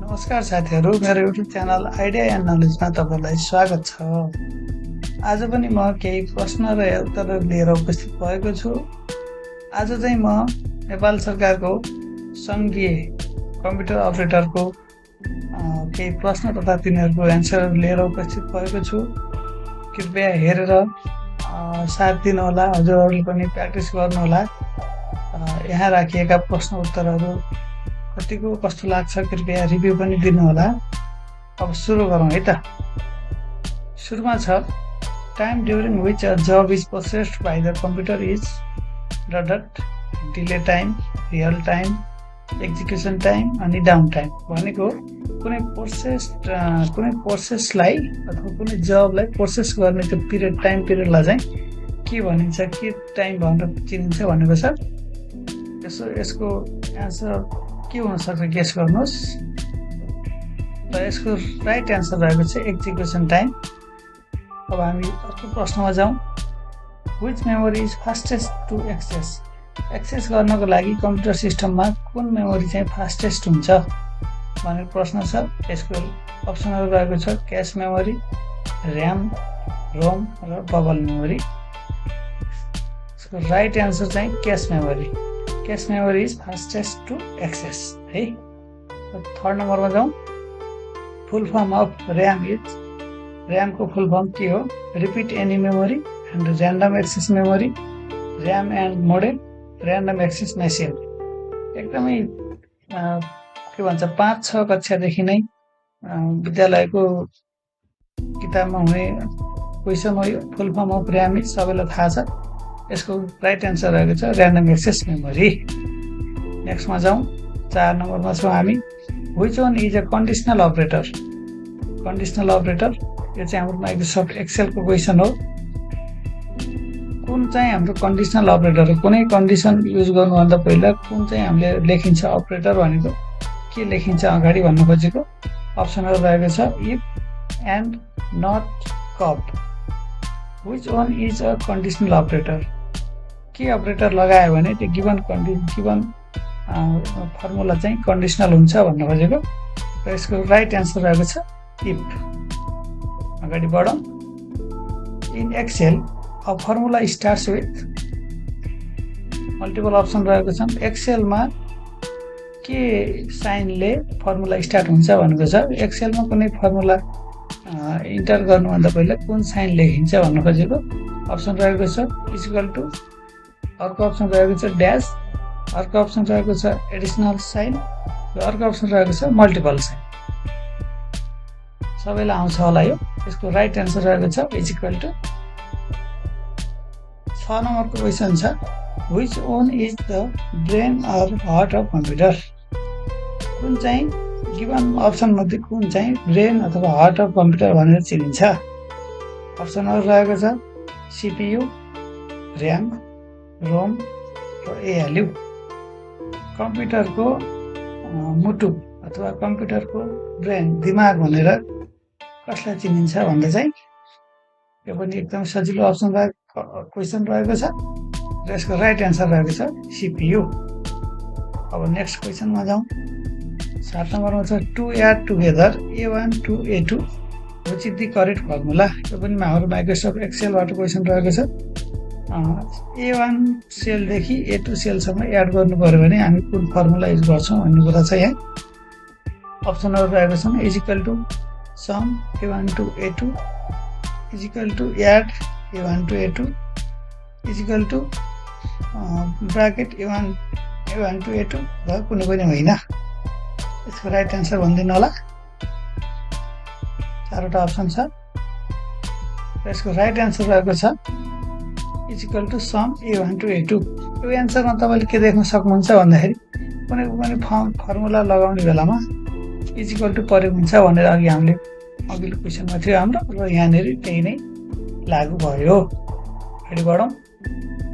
नमस्कार साथीहरू, मेरो युट्युब च्यानल आइडिया एन्ड नलेजमा तपाईँलाई स्वागत छ। आज पनि म केही प्रश्न र उत्तर लिएर उपस्थित भएको छु। आज चाहिँ म नेपाल सरकारको सङ्घीय कम्प्युटर अपरेटरको केही प्रश्न तथा तिनीहरूको एन्सर लिएर उपस्थित भएको छु। कृपया हेरेर साथ दिनुहोला, हजुरहरूले पनि प्र्याक्टिस गर्नुहोला। यहाँ राखिएका प्रश्न उत्तरहरू कतिको कस्तो लाग्छ कृपया रिभ्यू पनि दिनुहोला। अब सुरु गरौँ है त। सुरुमा छ, time during which a job is processed by the computer is dot delay time, real time, execution time अनि डाउन टाइम। भनेको कुनै प्रोसेसलाई अथवा कुनै जबलाई प्रोसेस गर्ने त्यो पिरियड, टाइम पिरियडलाई चाहिँ के भनिन्छ, के टाइम भनेर चिनिन्छ भनेको छ। यसको एन्सर के हुन सक्छ गेस गर्नुहोस्। र यसको राइट एन्सर रहेको छ एक्जिक्युसन टाइम। अब हामी अर्को प्रश्नमा जाउँ। Which memory is fastest to access गर्नको लागि कम्प्युटर सिस्टममा कुन मेमोरी चाहिँ फास्टेस्ट हुन्छ भनेर प्रश्न छ। यसको अप्सनहरू रहेको छ क्यास मेमोरी, ऱ्याम, रोम र बबल मेमोरी। यसको राइट एन्सर चाहिँ cache memory. Cache memory is fastest to access है। थर्ड नम्बरमा जाउँ। Full form of RAM is, ऱ्यामको फुल फर्म के हो? Repeat any memory and random access memory, RAM and modem, random access machine. एकदमै के भन्छ 5-6 कक्षादेखि नै विद्यालयको किताबमा हुने क्वेसन हो यो। फुल फर्म अफ ऱ्याम इज सबैलाई थाहा छ। यसको राइट एन्सर रहेको छ ऱ्यान्डम एक्सेस मेमोरी। नेक्स्टमा जाउँ। 4 नम्बरमा छौँ हामी। Which one is a conditional operator? Conditional operator यो चाहिँ हाम्रो माइक्रोसफ्ट एक्सेलको क्वेसन हो। कुन चाहिँ हाम्रो कन्डिसनल अपरेटर हो? कुनै कन्डिसन युज गर्नुभन्दा पहिला कुन चाहिँ हामीले लेखिन्छ अपरेटर भनेको के लेखिन्छ अगाडि भन्नु खोजेको। अप्सनहरू रहेको छ if and not cup. Which one is a conditional operator? के अपरेटर लगायो भने त्यो गिभन फर्मुला चाहिँ कन्डिसनल हुन्छ भन्नु खोजेको। र यसको राइट एन्सर रहेको छ इफ। अगाडि बढौँ। In Excel a formula starts with, multiple option रहेको छन्। एक्सेलमा के साइनले फर्मुला स्टार्ट हुन्छ भनेको छ। एक्सेलमा कुनै फर्मुला इन्टर गर्नुभन्दा पहिला कुन साइन लेखिन्छ भन्नु खोजेको। अप्सन रहेको छ इक्वल टु, अर्को अप्सन रहेको छ ड्यास, अर्को अप्सन रहेको छ एडिसनल साइन र अर्को अप्सन रहेको छ मल्टिपल साइन। सबैलाई आउँछ होला यो। यसको राइट एन्सर रहेको छ इक्वल टु। 6 नम्बरको क्वेसन छ। Which one is the brain or heart of computer? कुन चाहिँ गिभन अप्सन मध्ये कुन चाहिँ ब्रेन अथवा हार्ट अफ कम्प्युटर भनेर चिनिन्छ? अप्सनहरू रहेको छ सिपियु, ऱ्याम, रोम र एएलयु। कम्प्युटरको मुटु अथवा कम्प्युटरको ब्रेन, दिमाग भनेर कसलाई चिनिन्छ भन्दा चाहिँ यो पनि एकदम सजिलो अप्सन क्वेसन रहेको छ र यसको राइट एन्सर रहेको छ सिपियु। अब नेक्स्ट क्वेसनमा जाउँ। 7 नम्बरमा छ to add together A1 to A2 which is the correct formula. यो पनि हाम्रो माइक्रोसफ्ट एक्सेलबाट क्वेसन रहेको छ। A1 सेलदेखि A2 सेलसम्म एड गर्नु पर्यो भने हामी कुन फर्मुला युज गर्छौँ भन्ने कुरा छ यहाँ। अप्सनहरू रहेको छन् equal to sum A1 to A2, equal to add A1 to A2, equal to bracket A1 to A2 र कुनै पनि होइन। यसको राइट एन्सर भनिदिनु होला। 4वटा अप्सन छ र यसको राइट एन्सर रहेको छ equal to sum A1 to A2। यो एन्सरमा तपाईँले के देख्न सक्नुहुन्छ भन्दाखेरि कुनै पनि फर्मुला लगाउने बेलामा इजिकल टु प्रयोग हुन्छ भनेर अघि हामीले अघिल्लो क्वेसनमा थियो हाम्रो, र यहाँनिर त्यही नै लागू भयो। अगाडि बढौँ।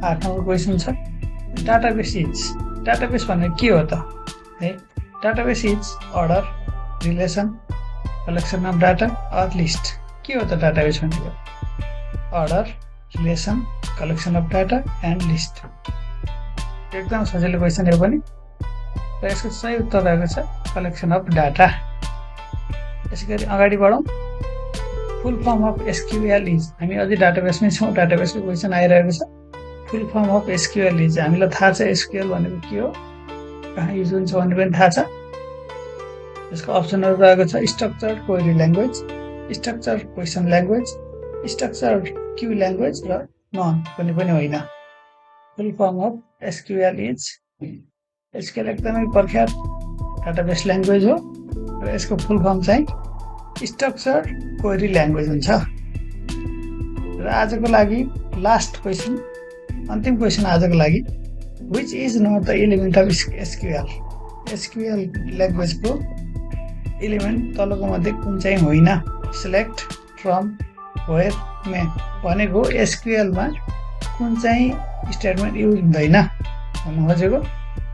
8 नम्बर क्वेसन छ। डाटाबेस इज, डाटाबेस भनेको के हो त है? Database is order, relation, collection of data or list. के हो त डाटाबेस भनेको? Order, relation, collection of data and list. एकदम सजिलो क्वेसन यो पनि। र यसको सही उत्तर रहेको छ कलेक्सन अफ डाटा। यसैगरी अगाडि बढौँ। Full form of SQL is, हामी अझै डाटाबेसमै छौँ, डाटाबेसको क्वेसन आइरहेको छ। Full form of SQL is, हामीलाई थाहा छ एसक्युएल भनेको के हो, कहाँ युज हुन्छ भन्ने पनि थाहा छ। यसको अप्सनहरू रहेको छ structured query language, structured question language, structured Q language र नन कुनै पनि होइन। फुल form of SQL is, SQL एकदमै प्रख्यात डाटाबेस ल्याङ्ग्वेज हो र यसको फुल फर्म चाहिँ स्ट्रक्चर्ड क्वेरी ल्याङ्ग्वेज हुन्छ। र आजको लागि लास्ट क्वेसन, अन्तिम क्वेसन आजको लागि, which is not the element of SQL, SQL ल्याङ्ग्वेजको एलिमेन्ट तलको मध्ये कुन चाहिँ होइन। सिलेक्ट फ्रम वेयर मेन भनेको एसक्युएलमा कुन चाहिँ स्टेटमेन्ट युज हुँदैन भन्नु खोजेको।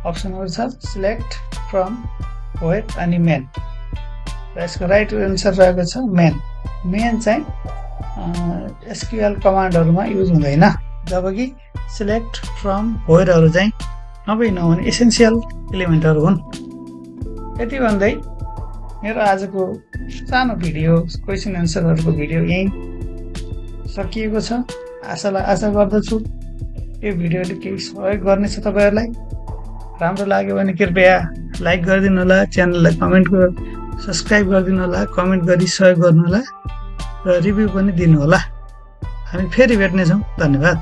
अप्सनहरू छ सिलेक्ट फ्रम वेयर अनि मेन, र यसको राइट एन्सर रहेको छ मेन। मेन चाहिँ एसक्युएल कमान्डहरूमा युज हुँदैन, जबकि सिलेक्ट फ्रम वेयरहरू चाहिँ नभई नहुने एसेन्सियल एलिमेन्टहरू हुन्। यति भन्दै मेरो आजको सानो भिडियो क्वेसन एन्सरहरूको भिडियो यहीँ सकिएको छ। आशा गर्दछु यो भिडियोले केही सहयोग गर्नेछ तपाईँहरूलाई। राम्रो लाग्यो भने कृपया लाइक गरिदिनु होला, च्यानललाई सब्सक्राइब गरिदिनु होला, कमेन्ट गरी सहयोग गर्नु होला र रिभ्यू पनि दिनु होला। हामी फेरि भेट्नेछौँ। धन्यवाद।